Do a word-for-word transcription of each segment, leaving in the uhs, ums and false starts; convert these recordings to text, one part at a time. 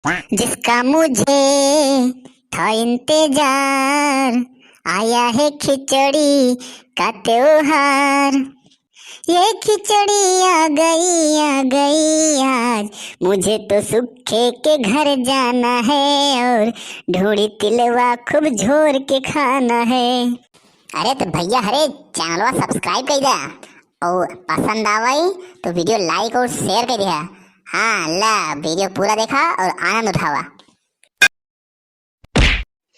जिसका मुझे था इंतजार, आया है खिचड़ी का त्योहार। ये खिचड़ी आ गई, आ गई आज, मुझे तो सुक्खे के घर जाना है और ढूंढी तिलवा खूब झोर के खाना है। अरे तो भैया, हरे channelवा subscribe कइ द्या और पसंद आवइ तो video like और share कइ द्या। हाँ, ला video पूरा देखा और आनंद उठावा।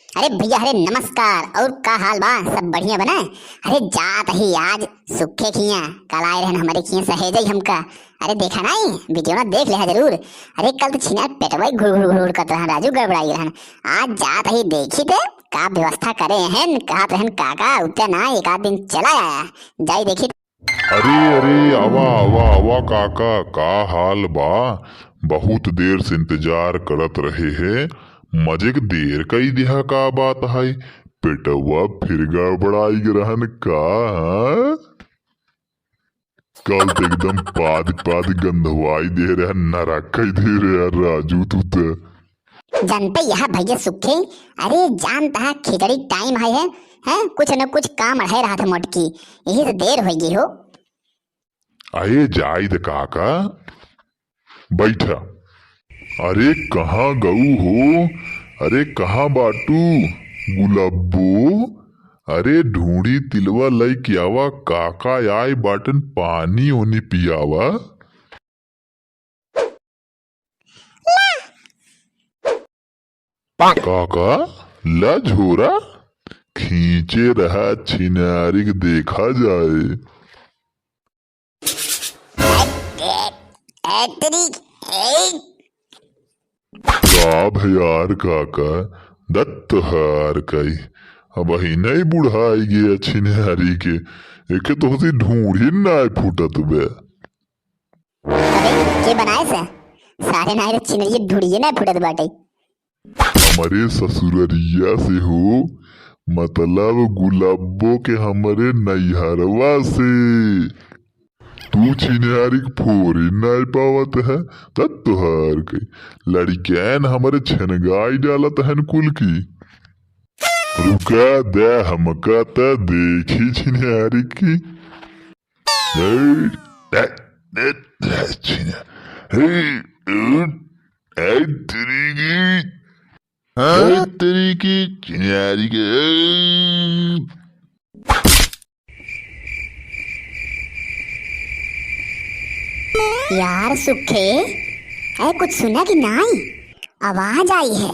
अरे भैया, अरे नमस्कार, और का हाल बा? सब बढ़िया बा ना? अरे जात ही आज सुक्खे खिया, कल आए रहन हमरे खिया सहेजइ हमका। अरे देखा नाहीं, video ना देख लेहा जरूर। अरे कल तो छिना पेटवा ही घुर घुर घुर घुर करत रहन राजू, गड़बड़ाइ रहन। आज जात ही देखी ते का व्यवस्था करे हैं, कहत रहन काका, उते ना एक आध दिन चला आया, जाई देखी। अरे, अरे, आवा, आवा, आवा काका, का हाल बा? बहुत देर से इंतजार करत रहे हैं, मजे के देर कइ दिहा, का बात है? पेटवा फिर गड़बड़ाइ गे रहन का, हाँ? कल तो एकदम पाद पाद गंधवाइ दे रहन, नरक कइ दे रहे यार राजू तू तो। जनते यह भैया सुखे, अरे जान तहा खिचड़ी time है, है, है? कुछ न कुछ काम अड़हे रहत मोटकी, यही से देर होइ गइ हो। अरे जाई दे काका, बैठा। अरे कहाँ गऊ हो? अरे कहाँ बाटू? गुलाबो, अरे ढूंढी तिलवा लइके आवा, काका आए बाटन, पानी ओनी पियावा। काका, ला झोरा, खींचे रहा छिनारी के देखा जाए। ए, ए, तेरी, ए। का भयार काका, दत्त हार कई, अबही नहीं बुढ़ाइ गया छिनारी के, एके तोहसी ढूंढी नाय फूटत बे। अबे, के बनाए से? सारे नाय रे छिनरिये ढूंढिये ना फूटत बाटे। हमरे ससुररिया से हो, मतलब गुलाबो के हमरे नैहरवा से। तू छिनारी के फोरी नाय पावत है, त तोहार के लड़िकैन हमरे छनगाई डालत हन कुल की। रुका दे हमका त देखी छिनारी की। ए, ए, ए, ए, छिना-, ए, ए, ए, तेरी की, हाँ? ए, तेरी की, छिनारी के, ए। यार सुखे, ए, कुछ सुना कि नाई? आवाज आई है।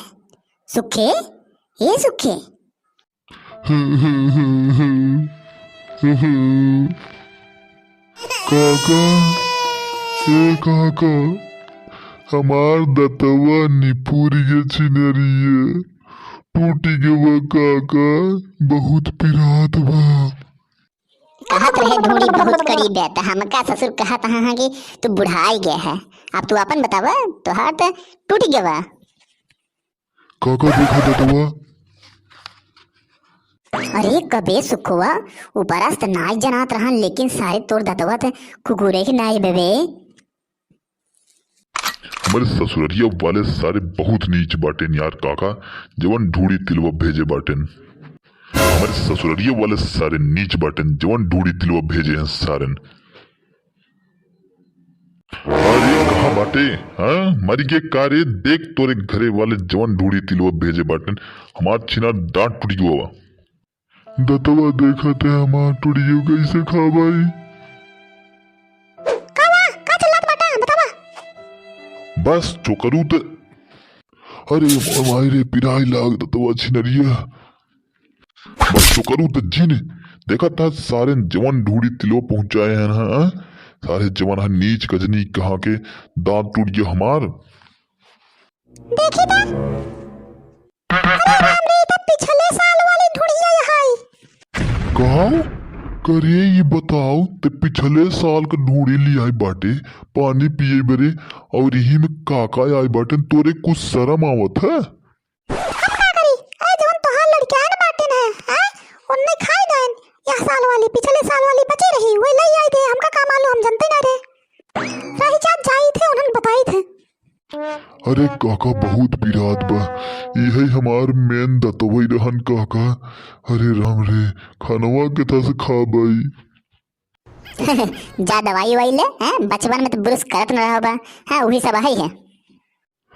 सुखे, ए सुखे। काका, ए काका, हमार दतवा निपुर गे छिनरिये, टूटि गवा काका, बहुत पिरात बा। कहत रहे ढूंढी बहुत करीब है, त हमका ससुर कहत हाँ कि तू बुढ़ाइ गया है। अब तू अपन बतावा, तोहार त टूटि गवा। काका देखा दतवा। अरे कबे सुखवा, ऊपरा से त नाई जनात रहन, लेकिन सारे तोर दतवा त कुकुरे के नाई बेबे। हमरे ससुररिया वाले सारे बहुत नीच बाटेन यार काका, जवन ढूंढी तिलवा भेजे बाटेन। हमरे ससुररिया वाले सारे नीच बाटेन, जवन ढूंढी तिलवा भेजे हैं सारेन। अरे कहाँ बाटे? हाँ, मरि गे का रे? देख तोरे घरे वाले जवन ढूंढी तिलवा भेजे बाटेन, हमार छिनार दांत टूटि गवा बा। दतवा देखत है हमार टूटि गवा, कैसे खाबाई? कावा, का चिल्लात बाटा, बतावा। बस चोकरू त, अरे माई रे, पिराई लाग दतवा छिनरिया। बस चुकरू त जिन, देखत ह सारे जवन ढूंढी तिलवा पहुंचाए हैं ना, हाँ? सारे जवन ह नीच कजनी कहाँ के, दांत टूटि गया हमार। देखी त। अरे राम रे, ई त पिछले साल वाली ढूंढिया है। कहा? करे ई बताओ, ते पिछले साल क ढूंढी लियाई बाटे, पानी पिए बरे, और यही में काका आई बाटे, तोरे कुछ शरम आवत है? हम का करी? ए जवन तोहार लड़कियान बाटिन है, हैं? उनने खाई गएन। यह साल वाली, पिछले साल वाली बची रही, वही लई आई थे। हमका का मालूम, हम जनते ना रहे। रही जात जाई थे, उन्हन बताई थे। अरे काका, बहुत पिरात बा, इहै हमार मेन दतवई रहन काका। अरे राम रे, खानवा केथा से खाबई? जा दवाई वाई ले, हैं? बचपन में तो ब्रश करत न रहो बा, हैं? उही सब है, है।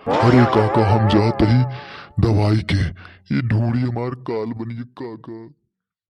अरे काका, हम जात ही दवाई के, ई ढूंढी हमार काल बनी है काका।